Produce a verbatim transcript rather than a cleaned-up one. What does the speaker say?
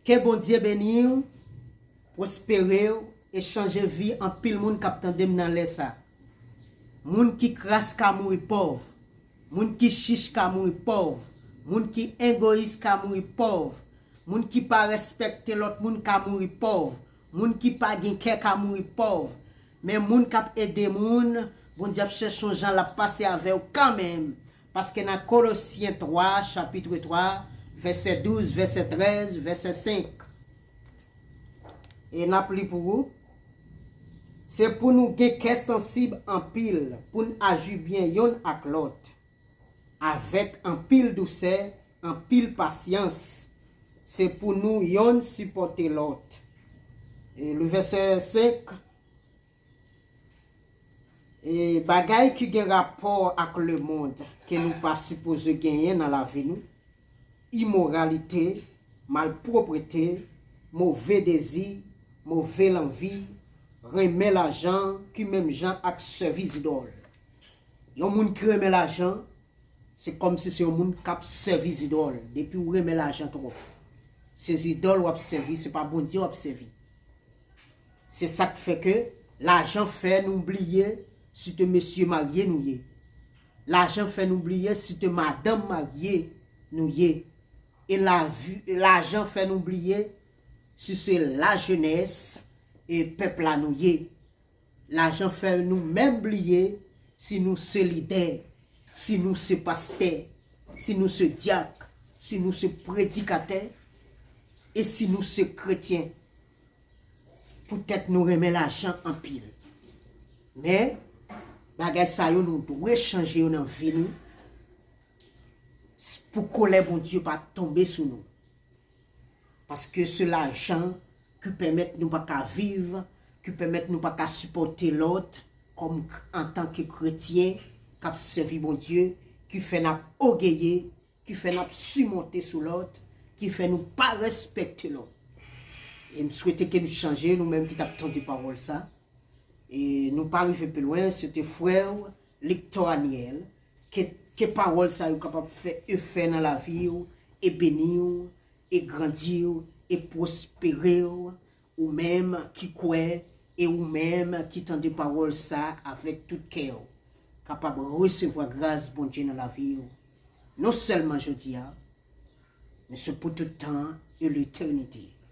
Ke Bondye beni w, pwospere w e chanje vi anpil moun k ap tande m nan lè sa. Moun ki kras ka mouri pòv. Moun ki chich ka mouri pòv. Moun ki egoyis ka mouri pòv. Moun ki pa respekte lòt moun ka mouri pòv. Moun ki pa gen kè ka mouri pòv. Men moun k ap ede moun, Bondye ap chèche yon jan l ap pase avè w kanmenm. Paske nan Kolosyen twa, chapit twa, vèsè douz, vèsè trèz, vèsè senk. E n ap li pou ou. Se pou nou gen kè sansib anpil, pou n aji byen yonn ak lòt, avèk anpil dousè, anpil pasyans. Se pou nou yonn sipòte lòt. E le vèsè senk, e bagay ki gen rapò ak lemonn ke nou pa sipoze genyen nan lavi nou, imoralite, malpwoprete, move dezi, move lanvi, renmen lajan ki menm jan ak sèvi zidòl. Yon moun ki renmen lajan, se kòmsi se yon moun k ap sèvi zidòl. Depi w renmen lajan twòp, se zidòl w ap sèvi, se pa Bondye w ap sèvi. Se sa k fè ke lajan fè nou bliye si te mesye marye nou ye. Lajan fè nou bliye si te madanm marye nou ye. E lavi, lajan fè nou bliye si se lajenès e pèp la nou ye. Lajan fè nou menm bliye si nou se lidè, si nou se pastè, si nou se dyak, si nou se predikatè, e si nou se kretyen. Poutèt nou renmen lajan anpil. Men, bagay sa yo nou dwe chanje yo nan vi nou, pou kolè Bondye pa tonbe sou nou. Paske se lajan ki pèmèt nou pa ka viv, ki pèmèt nou pa ka sipòte lòt, kòm antanke kretyen k ap sèvi Bondye, ki fè n ap ògeye, ki fè n ap simonte sou lòt, ki fè nou pa respekte lòt. E m swete ke nou chanje, nou menm ki t ap tande pawòl sa. E nou pa rive pi lwen, se te frè w, Lector Aniel, ke, ke pawòl sa yo kapab fè efè nan lavi w, e beni w, e grandi w, e pwospere w, ou menm ki kwè, e ou menm ki tande pawòl sa avèk tout kè w, kapab resevwa gras Bondye nan lavi w, non sèlman jodi a, men se pou tout tan e letènite.